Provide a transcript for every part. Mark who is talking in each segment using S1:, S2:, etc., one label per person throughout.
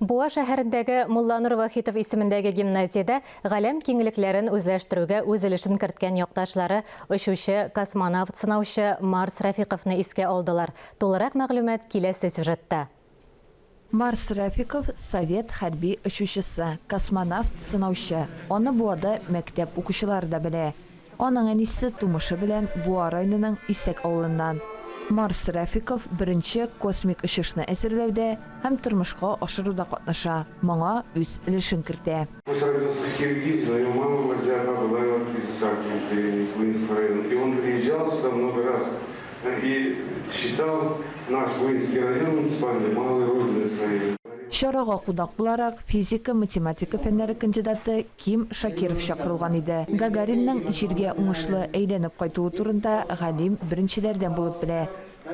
S1: Буа шәһәрендәге Мулланур Вахитов исемендәге гимназиядә галәм киңлекләрен үзләштерүгә үз өлешен керткән якташлары, очучы, космонавт, сынаучы Марс Рәфиковны искә алдылар. Тулырак мәгълүмат киләсе сюжетта.
S2: Марс Рәфиков, совет хәрби очучысы, космонавт, сынаучы. Аны Буада мәктәп укучылары да белә. Аның әнисе тумышы белән Буа районының Исәк авылыннан. Марс Рәфиков беренче космик очышны әзерләүдә һәм тормышка ашыруда катнаша, моңа үз өлешен кертә.
S3: Пусть родился в Киргизии, но его мама Марзия апа была из Исаакиевки, из Буинского района. И он приезжал сюда много раз и считал наш Буинский район муниципальный малой родиной своей.
S2: Чарага кунак буларак физика-математика фәннәре кандидаты Ким Шакиров чакырылган иде. Гагаринның Җиргә уңышлы әйләнеп кайтуы турында галим беренчеләрдән булып белә.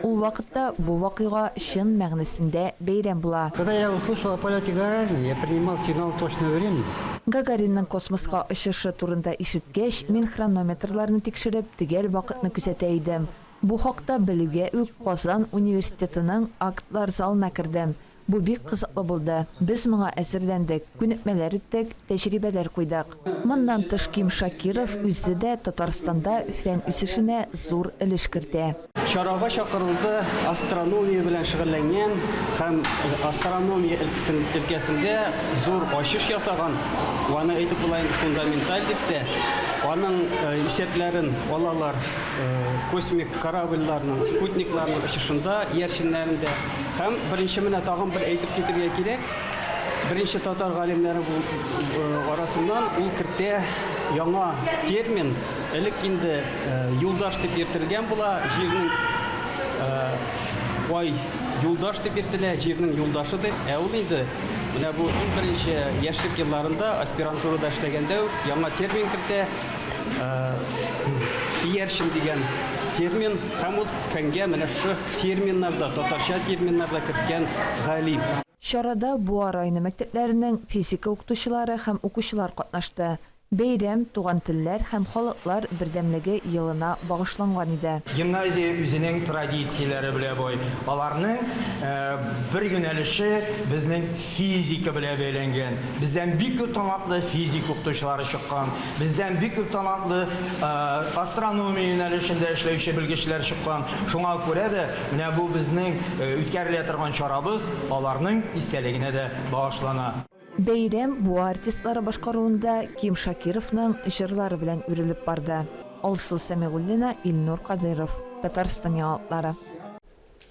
S2: Ул вакытта бу вакыйга чын мәгънәсендә бәйрәм була.
S4: Когда я услышал о полете Гагарина, я принимал сигнал точного времени.
S2: Гагаринның космоска очышы турында ишеткәч, мин хронометрларны тикшереп, төгәл вакытны күзәтә идем. Бу хакта белүгә үк Казан университетының актлар залына кердем. Бу бик кызыклы булды. Без моңа әзерләндек, күнекмәләр үттек, тәҗрибәләр куйдык. Моннан тыш Ким Шакиров үзе дә Татарстанда фән үсешенә зур өлеш кертә.
S5: Чарага чакырылды астрономия белән шөгыльләнгән һәм астрономия өлкәсендә зур ачыш ясаган, аны әйтеп була инде фундаменталь дип тә, аның исәпләрен алалар космик корабльләрнең, спутникларның очышында, иярченнәрендә. Һәм беренче менә тагын бер әйтеп китергә кирәк, беренче татар галимнәре арасыннан ул кертә яңа термин, элек инде юлдаш дип йөртелгән була, җирнең ай юлдаш дип йөртелә, җирнең юлдашы дип, ә ул инде менә бу иң беренче яшьлек елларында аспирантурада эшләгәндә үк яңа термин кертә, иярчен дигән термин һәм ул фәнгә менә шушы терминнар да, татарча терминнар да керткән галим.
S2: Чарада Буа районы мәктәпләренең физика укытучылары һәм укучылар катнашты. Бәйрәм Туган телләр һәм халыклар бердәмлеге елына багышланган иде.
S6: Гимназия үзенең традицияләре белән бай. Аларның бер юнәлеше безнең физика белән бәйләнгән. Бездән бик күп талантлы физик укытучылары чыккан. Бездән бик күп талантлы астрономия юнәлешендә эшләүче белгечләр чыккан. Шуңа күрә дә менә бу безнең үткәрелә торган чарабыз аларның истәлегенә дә багышлана.
S2: Бәйрәм Буа артистлары башкаруында Ким Шакировның җырлары белән үрелеп барды. Алсу Сәмигуллина, Илнур Кадыйров, Татарстан яңалыклары.